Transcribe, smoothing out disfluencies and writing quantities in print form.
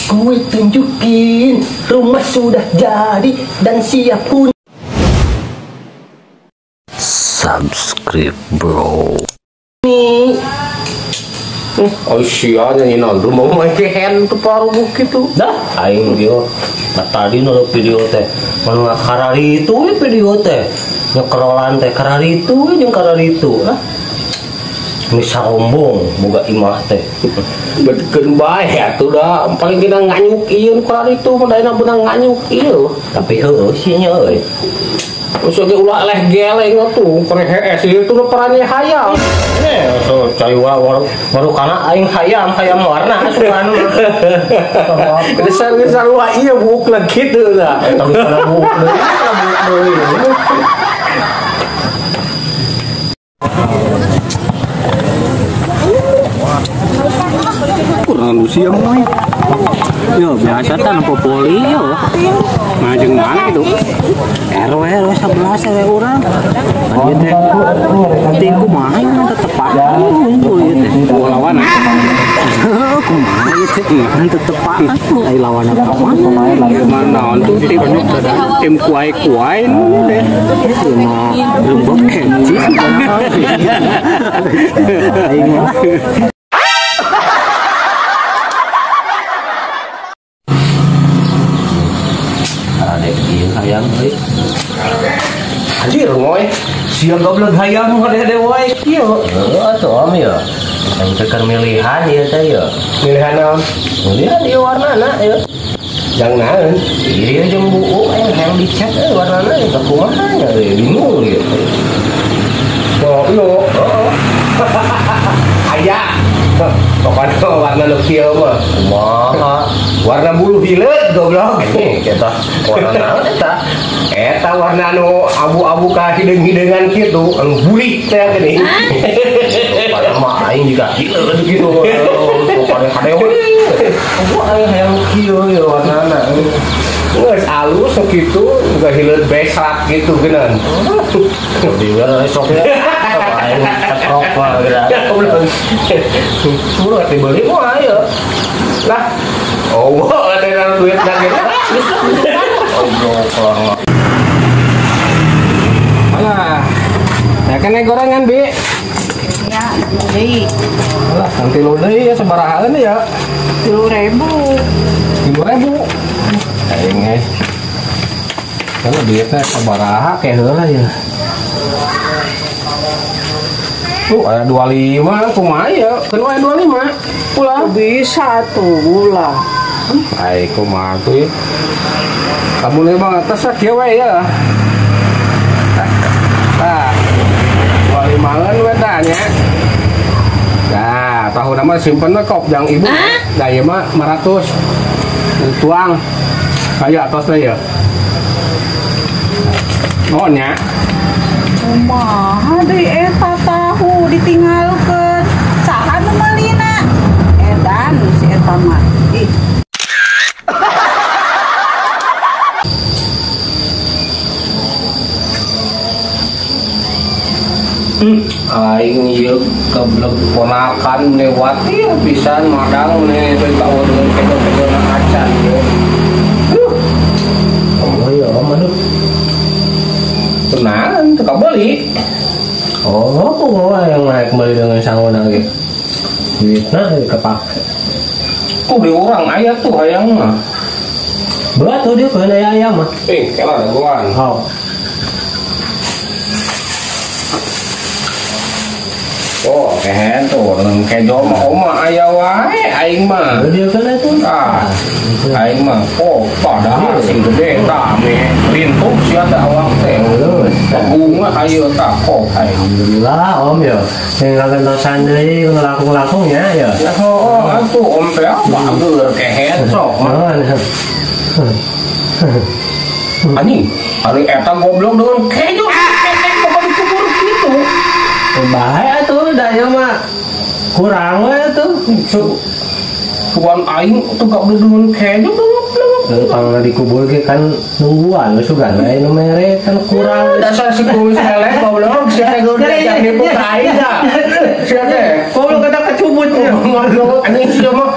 Gue tunjukin rumah sudah jadi dan siap pun. Subscribe bro. Nih. Oh sia nyanyi non mau main kehen tuh paruh gitu. Dah aing ieu tadi nonton video teh. Mana karari itu video teh. Nyekerolan teh karari itu jeung karari itu ah. Ini sarombong boga imah teh. Bekeun bae atuh da paling kita nganyuk ieu karari itu mah daena beunang nganyuk ieu. Tapi heueuh sih nya euy. Terus ge ulah leh geleng atuh kore hees ieu tuh perannya hayam. Eh, so cai waru kana aing hayam, hayam warna asupan. Dasar sarua ieu buuk lah kitu da. Eta kana buuk deui, buuk deui. Kurang usia moy. Yo biasa tan popoli yo. Majeng mana gitu? RW 11 RW urang. Ieu teh penting kumaha ieu teh tepat. Ieu teh lawan. Kumaha ieu teh teu tepat. Ai lawan apa mana? Naon tuh tim kuai-kuai nu deh. Mah lembek kenci. Aing mah. Hayam euy. Anjir moy. Sia goblok hayam hade-hade wae kieu. Heuh atuh om ya. Aing teh keur milihan ieu teh ya. Milihan naon? Milihan ieu warnana ieu. Jang naon? Ieu jeung buuk aing hayang dicat euy warnana ieu teh kumaha nya euy bingung ieu. Oh, yo. Heeh. Aya. Pokoknya warna nu kieu mah. Kumaha? Warna bulu hileut goblok. Eta warna naon eta? Eta warna nu abu-abu ka hideung-hideungan kitu, anu burik teh geuning. Padahal mah aing juga hileut kitu. Pokoknya hade we. Gua aing hayang kieu ye warnana. Geus alus kitu, uga hileut besrak kitu geunan. Diwer sok ya. Aing cetrok mah geura. Murah dibeli mah ya. Lah, oh, ada duit lagi. Goblok. Alah. Ya kan gorengan, Bi. Ya, deui. Alah, nanti lu deui ya sabarahaan ya? 3.000. 3.000. Aing eh. Kalau duitnya sabaraha kayak heula ya. Tuh ada 25 kumaha ya? Keun wae 25. Ulah bisa tuh ulah. Ai kumaha tuh ya. Kamu nih bang atas kieu we ya. Tah. 25-an we tah nya. Nah, tahu nama simpen we kop jang ibu. Da ieu mah 500. Tuang. Ayo atas teh ya. Oh nya. Kumaha deui eta tahu ditinggalkeun. Saha nu meulina? Edan si eta mah. Ih. Aing ieu goblok ponakan lewati pisan madang nih teu tahu dengan kejo-kejona acan ieu. Oh iya, om aduh. Tenang, teu kabeli. Oh, kumaha yang naik beli dengan sangona ge. Duitna kepake. Ku di urang aya tuh hayang mah. Berat tuh dia keun aya ayam mah. Eh, kela dagoan. Oh. Oh, kehen tuh, kejo mah oma aya wae aing mah. Dia kan itu. Ah. Aing mah oh, padahal sing gede tah me lintuh sia teh awak teh. Bunga ayeuna tah kok. Alhamdulillah om ya. Yang ngagentosan deui ngelakung-lakung nya ya. Ya oh, atuh om teh bager kehen sok. Anjing, ari eta goblok dengan kejo ketek pokok dikubur kitu. Bahaya tuh dah ya mah kurang we tuh. Tuan aing tuh gak beli kejo banget. Pang dikubur ge kan nungguan we sugan we nu mere kan kurang. Dasar si kumis eleh goblok sia teh goblok nipu ka aing da. Sia teh goblok kata kecubut. Goblok anjing sia mah.